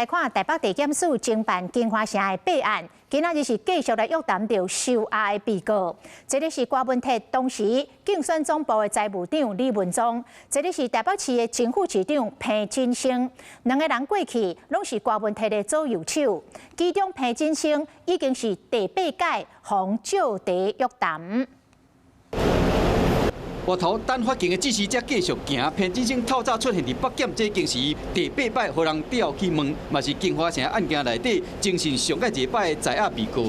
來看台北地檢署偵辦京華城的弊案，今仔日是繼續來約談著收押的被告。這个是郭文鐵當時競選總部的財務長李文宗，這个是台北市的前副市長彭錦生。兩个人過去攏是郭文鐵的左右手，其中彭錦生已經是第八擺予照查約談。外頭等法庭的指示，才繼續行。彭錦生透早出現佇北檢這間時，第八擺予人調去問，嘛是京華城案件內底偵訊上蓋濟擺的在押被告。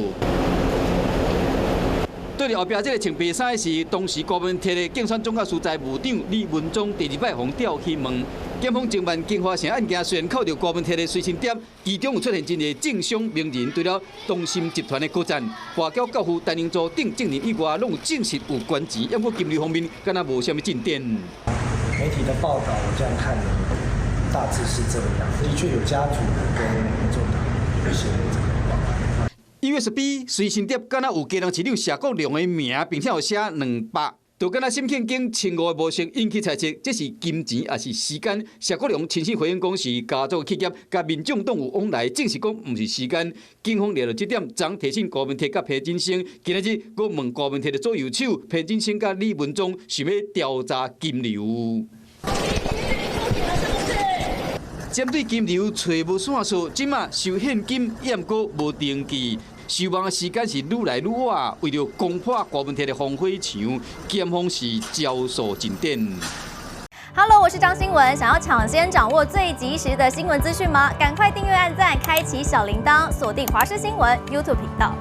對佇後壁這个穿白衫的是當時郭文鐵的競選總幹事財務長李文宗，第二擺予調去問。檢方偵辦京華城案件，雖然扣著郭文鐵的隨身碟，其中有出現真濟政商名人，除了東森集團的高層、外交教父陳明珠等證人以外，攏有證實有捐錢，不過金流方面敢若無啥物進展。媒體的報道，我這樣看，大致是這樣，的確有家族跟民眾黨有一些這個往來。 USB 隨身碟敢若有基隆市長謝國樑的名，並且有寫200。就敢若沈慶京千五的模式引起猜測，這是金錢抑是時間？謝國樑親自回應講是家族企業，佮民眾黨有往來，證實講毋是時間。警方掠著這點，昨提審郭文鐵佮彭錦生，今仔日閣問郭文鐵的左右手彭錦生佮李文宗，想欲調查金流。針對金流揣無線索，這馬收現金，猶閣無登記。收網的時間是愈來愈晚，為著攻破郭文鐵的防火牆，檢方是招數盡展。 Hello，我是張新文，想要搶先掌握最及時的新聞資訊嗎？趕快訂閱、按讚、開啟小鈴鐺，鎖定華視新聞 YouTube 頻道。